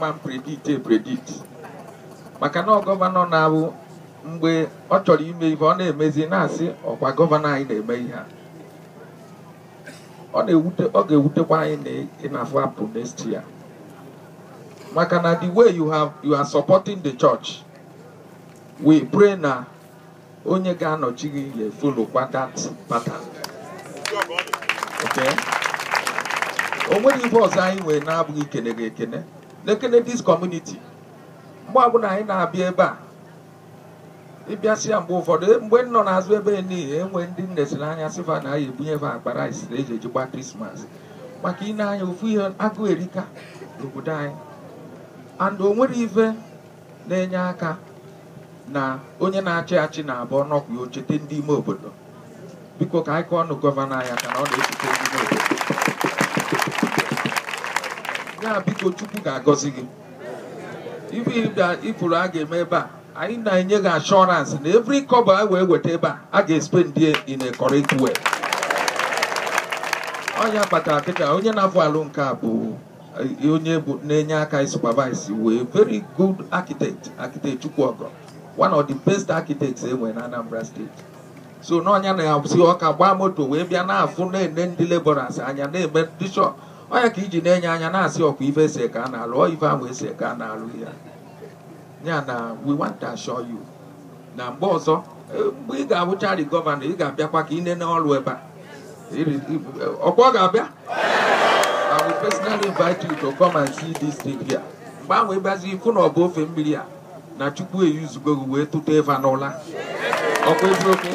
Mma predict predict maka na gọvanọ na-abụ mgbe ọ chọrọ ime ife ọ na-emezi na-asị ọkwa gọvanọ anyị na-eme ihe a. Ọ na-ewute, ọ ga-ewutekwa anyị na ị na-afụ apụ next year, maka na the way you are supporting the church, we pray na onye ga-anọchi gị ga-efolokwa that pattern. Okay? O nwere ife ọzọ anyị nwere na-abụghị ikene gị ekene na-ekene this community. Mgbe ọbụla anyị na-abịa ebe a, ịbịasịa mgbe ụfọdụ, mgbe m nọ n'azụ ebe niile, enwe ndị nnesịrị anya sịfa na anyị ebunyefe akpa rice na eji ejikwa Christmas, maka ị na-anya ofu ihe agụụ erika n'obodo anyị, and o nwere ife na-enye aka na onye na-achị achị na-abụ ọnọkwa ya ochete ndị ime obodo. Biko, ka anyị kụọ ọnụ gọvanọ anyị aka na ọ na-echete ndị ime obodo ya. Biko, Chukwu ga-agọzi gị. Ife ịbịa ifuru a ga-eme ebe a, anyị na-enye gị assurance na every kobo a wee weta ebe a, a ga-spend it in a correct way. Ọnya kpatara kịta onye na-afụ alụ nke a bụ onye bụ na-enye aka supervise wee very good architect, Architect Chukwuogo, one of the best architects e nwere na Anambra State. So n'ọnya na-asị ọka gbaa moto wee bịa na-afụ na-ene ndị laborers anya na-eme ndị shop ọnya ka iji na-enye anya na-asị ọkwa ife ese ka a na-alụ ọ ife ahụ ese ka a na-alụ ya. Ya na we want to assure you na mgbe ọzọ, mgbe ị ga-abụchari gọvanọ, ị ga-abịakwa ka ị nene ọrụ ebe a. Ọkwa ọ ga-abịa. I will personally invite you to come and see this thing here. Mgbe ahụ ịbịazi ịfụ na ọ bụ ofe mmiri a na Chukwu eyuzugo gị wee tụta eva n'ụla. Ọkwa eziokwu?